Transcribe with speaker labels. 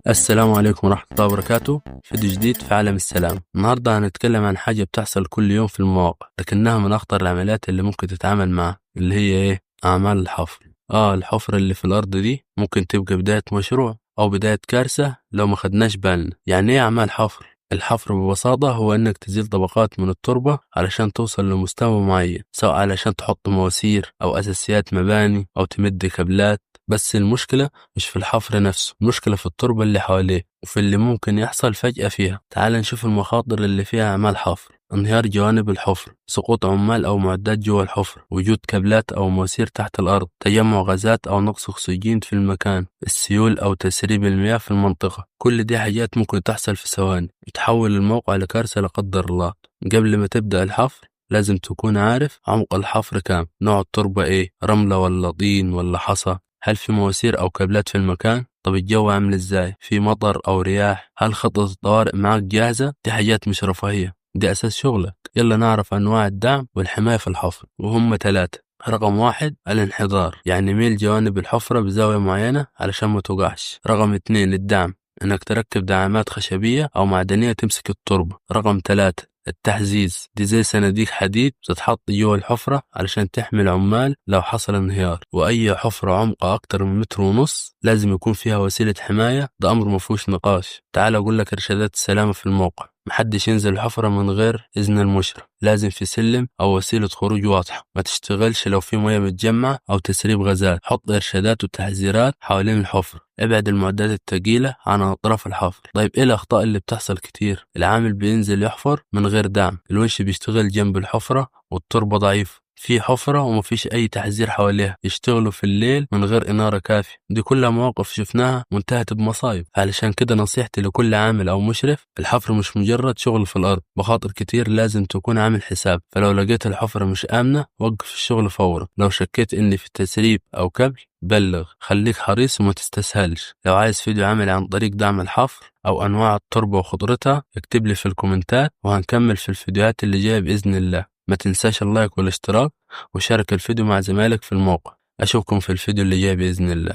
Speaker 1: السلام عليكم ورحمة الله وبركاته. فيديو جديد في عالم السلام. النهاردة هنتكلم عن حاجة بتحصل كل يوم في المواقع، لكنها من أخطر العمليات اللي ممكن تتعامل معها، اللي هي إيه؟ أعمال الحفر. الحفرة اللي في الأرض دي ممكن تبقى بداية مشروع أو بداية كارثة لو ما خدناش بالنا. يعني إيه أعمال حفر؟ الحفر ببساطة هو إنك تزيل طبقات من التربة علشان توصل لمستوى معين، سواء علشان تحط مواسير أو أساسيات مباني أو تمد كابلات. بس المشكلة مش في الحفر نفسه، المشكلة في التربة اللي حواليه وفي اللي ممكن يحصل فجأة فيها. تعال نشوف المخاطر اللي فيها أعمال حفر. انهيار جوانب الحفر، سقوط عمال أو معدات جوا الحفر، وجود كابلات أو مواسير تحت الأرض، تجمع غازات أو نقص أكسجين في المكان، السيول أو تسريب المياه في المنطقة. كل دي حاجات ممكن تحصل في ثواني وتحول الموقع لكارثة لا قدر الله. قبل ما تبدأ الحفر لازم تكون عارف عمق الحفر كام، نوع التربة إيه، رملة ولا طين ولا حصى، هل في مواسير أو كابلات في المكان، طب الجو عامل إزاي، في مطر أو رياح، هل خطة الطوارئ معاك جاهزة؟ دي حاجات مش رفاهية، دي أساس شغلك. يلا نعرف أنواع الدعم والحماية في الحفر، وهم 3. رقم 1 الانحدار، يعني ميل جوانب الحفرة بزاوية معينة علشان ما توقعش. رقم 2 الدعم، إنك تركب دعامات خشبية أو معدنية تمسك التربة. رقم 3 التحزيز، دي زي صناديق حديد بتتحط جوا الحفرة علشان تحمي العمال لو حصل انهيار. وأي حفرة عمقها أكتر من 1.5 متر لازم يكون فيها وسيلة حماية، ده أمر مفهوش نقاش. تعال أقول لك إرشادات السلامة في الموقع. محدش ينزل الحفرة من غير إذن المشرف، لازم في سلم أو وسيلة خروج واضحة، ما تشتغلش لو في مية متجمعة أو تسريب غازات، حط إرشادات وتحذيرات حوالين الحفرة، ابعد المعدات الثقيلة عن أطراف الحفر. طيب إيه الأخطاء اللي بتحصل كتير؟ العامل بينزل يحفر من غير دعم، الونش بيشتغل جنب الحفرة والتربة ضعيفة، في حفرة ومفيش أي تحذير حواليها، يشتغلوا في الليل من غير إنارة كافية. دي كلها مواقف شفناها وانتهت بمصايب. علشان كده نصيحتي لكل عامل أو مشرف، الحفر مش مجرد شغل في الأرض، مخاطر كتير لازم تكون عامل حساب. فلو لقيت الحفرة مش آمنة وقف الشغل فورا، لو شكيت إن في تسريب أو كبل بلغ، خليك حريص وما تستسهلش. لو عايز فيديو عملي عن طريق دعم الحفر أو أنواع التربة وخطورتها اكتب لي في الكومنتات، وهنكمل في الفيديوهات اللي جاية بإذن الله. ما تنساش ال like والاشتراك وشارك الفيديو مع زمايلك في الموقع. أشوفكم في الفيديو اللي جاي بإذن الله.